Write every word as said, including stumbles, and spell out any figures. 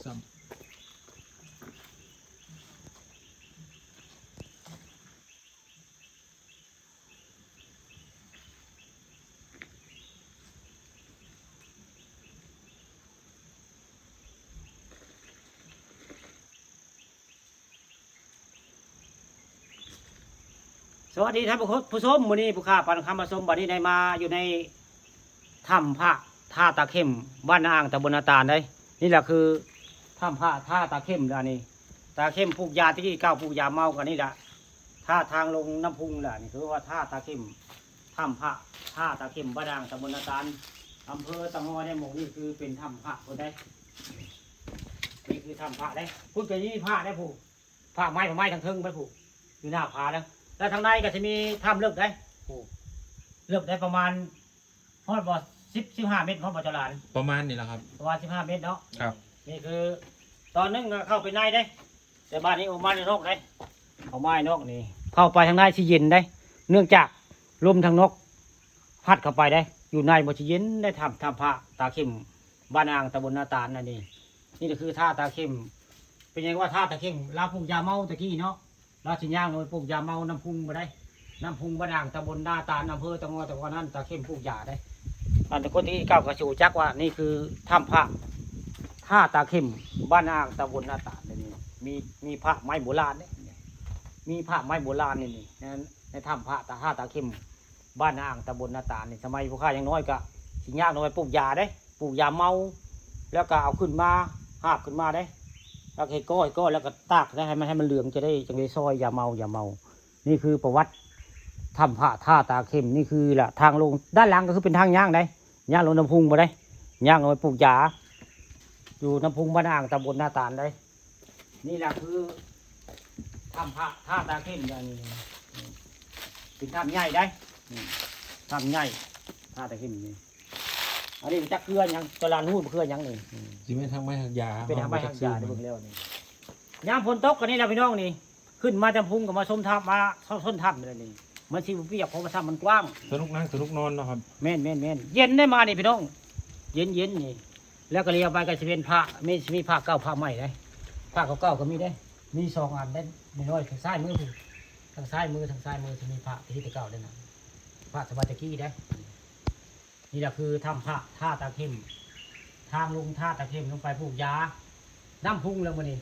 สวัสดีท่านผู้ชม มื้อนี้ผู้ข้าปานคำมาชม บัดนี้ได้มาอยู่ในถ้ำพระท่าตาเข้ม บ้านนาอ่าง ตำบลนาตาลเด้ นี่แหละคือถ้ำพระท่าตาเข้มเด้อ อันนี้ ตาเข้มปลูกยา ตะกี้เก่าปลูกยาเมากันนี่แหละ ท่าทางลงน้ำพุงแหละ นี่คือว่าท่าตาเข้ม ถ้ำพระท่าตาเข้ม บ้านนาอ่าง ตำบลนาตาล อำเภอเต่างอย ในหมู่นี้คือเป็นถ้ำพระพุ้นเด้ นี่คือถ้ำพระเด้ พุ้นก็มีพระเด้ผู้ พระไม้ พระไม้ทางเทิงไปผู้ อยู่หน้าผาเด้ แล้วทางในก็สิมีถ้ำเลิกเด้ผู้ เลิกได้ประมาณ ฮอดบ่ สิบ สิบห้าเมตร ฮอดบ่เจ้าหลาน ประมาณนี้แหละครับ ประมาณสิบห้าเมตรเนาะ ครับ นี่คือ ตอนหนึ่งก็เข้าไปในเด้ แต่บัดนี้ออกมาในนอกเด้ ออกมาในนอกนี่ เข้าไปทางในสิเย็นเด้ เนื่องจากลมทางนอกพัดเข้าไปเด้ อยู่ในบ่สิเย็นได้ ถ้ำ ถ้ำพระตาเข้ม บ้านนาอ่าง ตำบลนาตาล อันนี้ นี่ก็คือท่าตาเข้ม เป็นหยังว่าท่าตาเข้ม ลาวปลูกยาเมาตะกี้เนาะ ลาวสิย่างลงไปปลูกยาเมาน้ำพุงบ่ได้ น้ำพุง บ้านนาอ่าง ตำบลนาตาล อำเภอเต่างอย แต่ก่อนนั้นตาเข้มปลูกยาเด้ อันแต่คนที่เก่าก็สิรู้จักว่านี่คือถ้ำพระท่าตาเข้ม บ้านนาอ่าง ตำบลนาตาล นี่ มี มีพระไม้โบราณเด้ มีพระไม้โบราณนี่ นี่ ใน ในถ้ำพระท่าตาเข้ม บ้านนาอ่าง ตำบลนาตาล นี่ สมัยผู้ข้ายังน้อยก็สิย่างลงไปปลูกยาเด้ ปลูกยาเมา แล้วก็เอาขึ้นมา หาบขึ้นมาเด้ แล้วก็เฮ็ดก้อย ก้อย แล้วก็ตากได้ ให้มัน ให้มันเหลือง จะได้ จังได้ซอยยาเมา ยาเมา นี่คือประวัติถ้ำพระท่าตาเข้ม นี่คือละทางลง ด้านหลังก็คือเป็นทางย่างเด้ ย่างลงน้ำพุงบ่ได้ ย่างลงไปปลูกยา อยู่น้ำพุง บ้านนาอ่าง ตำบลนาตาลเด้ นี่แหละคือถ้ำพระท่าตาเข้มอย่างนี้ เป็นถ้ำใหญ่เด้ นี่ ถ้ำใหญ่ ท่าตาเข้มนี่ อันนี้จักเครือหยัง เจ้าหลานฮู้บ่เครือหยังนี่ อืม สิเป็นทางไม้หักยา เป็นทางไม้หักยา เฮาบ่จักชื่อมัน เบิ่งแล้วนี่ ยามฝนตกก็นี่แหละพี่น้องนี่ ขึ้นมาจากพุงก็มาชมถ้ำ มาชมถ้ำเลยนี่ มันสิบ่เปียก เพราะว่าถ้ำมันกว้าง สนุกนั่งสนุกนอนเนาะครับ แม่น แม่น แม่น เย็นได้มานี่พี่น้อง เย็น เย็นนี่ แล้วก็เลี้ยวไปก็สิเป็นพระ มี สิมีพระเก่าพระใหม่เด้ พระเก่าๆก็มีเด้ มีสองอันเด้ น้อยๆ ทางซ้ายมือพุ้น ทางซ้ายมือ ทางซ้ายมือสิมีพระที่แต่เก่าเด้นะ พระสมัยตะกี้เด้ นี่แหละคือถ้ำพระท่าตาเข้ม ทางลงท่าตาเข้มลงไปปลูกยา น้ำพุงแล้วมื้อนี้